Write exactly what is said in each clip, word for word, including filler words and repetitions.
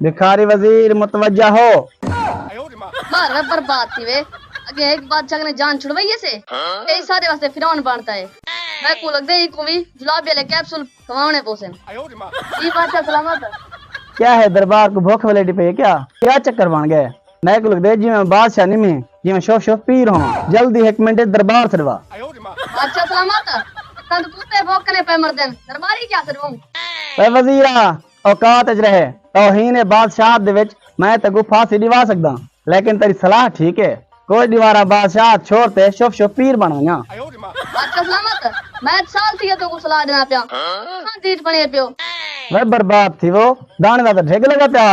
بھکاری وزیر متوجہ ہو۔ مار وے برباد تھی وے۔ اگے ایک بادشاہ نے جان چھڑوائی ہے سے، تے سارے واسطے فرعون بنتا ہے۔ میں کو لگدے ہی کو بھی جلابی والے کیپسول کھواونے پوسن۔ جی بادشاہ سلامت۔ کیا ہے، دربار کو بھوک ولیٹی پئی ہے کیا؟ کیا چکر بن گئے؟ میں کو لگدے جی میں بادشاہ نہیں میں، جی میں شوف شوف پیر ہوں۔ جلدی ایک منٹ دربار سروا۔ بادشاہ سلامت۔ کند کتے بھوک نے پے مردن، درباری کیا سروں؟ اے وزیرا، اوقات اچ رہے، توہین بادشاہت دے وچ میں تیکوں پھانسی ݙیوا سڳداں، لیکن تیݙی صلاح ٹھیک ہے، کوئی ݙیواراں بادشاہت چھوڑ تے شوف شوف پیر بݨ ونڄاں۔ بادشاہ سلامت، میں سال تھی تیکوں صلاح ݙینا پیا، کھاں دیٹ بݨے پیو۔ وے برباد تھیوو، داݨے دا تاں ڈھڳ لڳا پیا،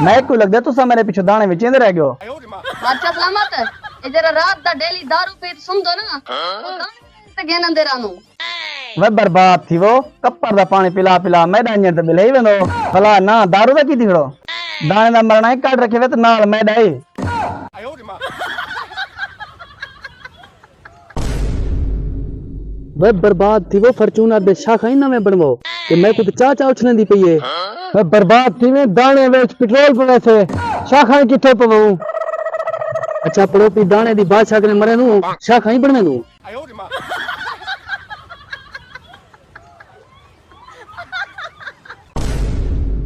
میکوں لڳدے تساں میݙے پچھوں داݨے وچیندے رہ ڳیو۔ بادشاہ سلامت، اے جیڑھا رات دا ڈیلی دارو پی تے سمدو نا، او داݨے تے گھن آندے رہندوں۔ وے برباد تھیوو، کپر دا پاݨی پلا پلا میݙا انجݨ تے ٻلہئی ویندو۔ بھلا نہ دارو دا کی تھی کھڑو؟ داݨے دا مرݨا ہی کڈھ رکھے وے تے نال میݙا ہی۔ وے برباد تھیوو، فارچونر دے شاخاں ہی نویں بݨوو، تے میکوں تے چا چا اچھلیندی پئی ہے۔ وے برباد تھیویں، داݨے وچ پٹرول پویسے، شاخاں ہی کتھوں پواؤں؟ اچھا پڑوپی، داݨے دی بادشاہ کنے مرے نوں شاخاں ہی بݨوے نوں۔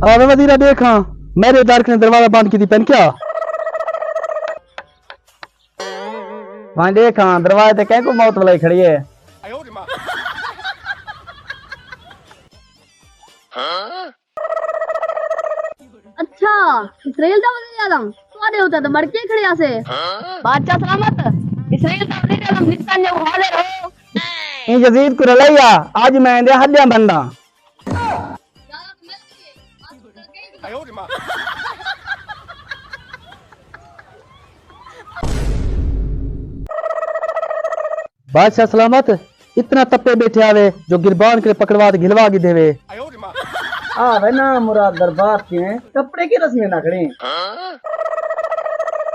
آوے وزیرا، ݙیکھ ہاں، میݙے در کنے دروازہ بند کیتی پن کیا؟ ہاں ݙیکھ ہاں، دروازے تے کہیں کوں موت ولائی کھڑی ہے۔ اچھا، اسرائیل دا وزیر اعظم تہاݙے اتے تاں بڑ کے کھڑیا سے۔ بادشاہ سلامت، اسرائیل دا وزیر اعظم نتنیاہو حاضر ہو۔ ایں یزید کوں رلائی آ، اڄ میں ایندے ہݙیاں بھنݙاں۔ بادشاہ سلامت، اتنا تپے ٻیٹھے آوے جو گربان کنے پکڑوا تے گھلوا گھدے وے۔ آ وے نا مراد برباد کیویں، کپڑے کی رسمیں نہ کھڑیں۔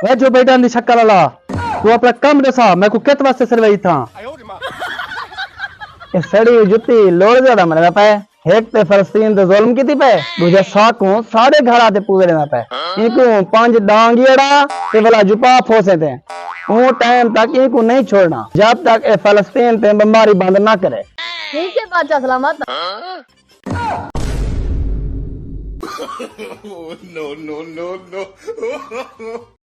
وے جو بیٹا دی شکل والا، تو اپنا کم ݙسا، میکوں کت واسطے سروئی تھاں؟ اے سڑی ہوئی جتی لوڑ زیادہ مردا پئے۔ ہک تے فلسطین تے ظلم کیتی پئے، ݙوجھا ساکوں ساݙے گھراں تے پووے ݙیندا پئے۔ اینکوں پنج ݙانگ ہی اڑا تے ولا جپا پھوسیں تے۔ اوں ٹائم تک اینکوں نہیں چھوڑنا، جب تک اے فلسطین تے بمباری بند نہ کرے۔ ٹھیک ہے بادشاہ سلامت۔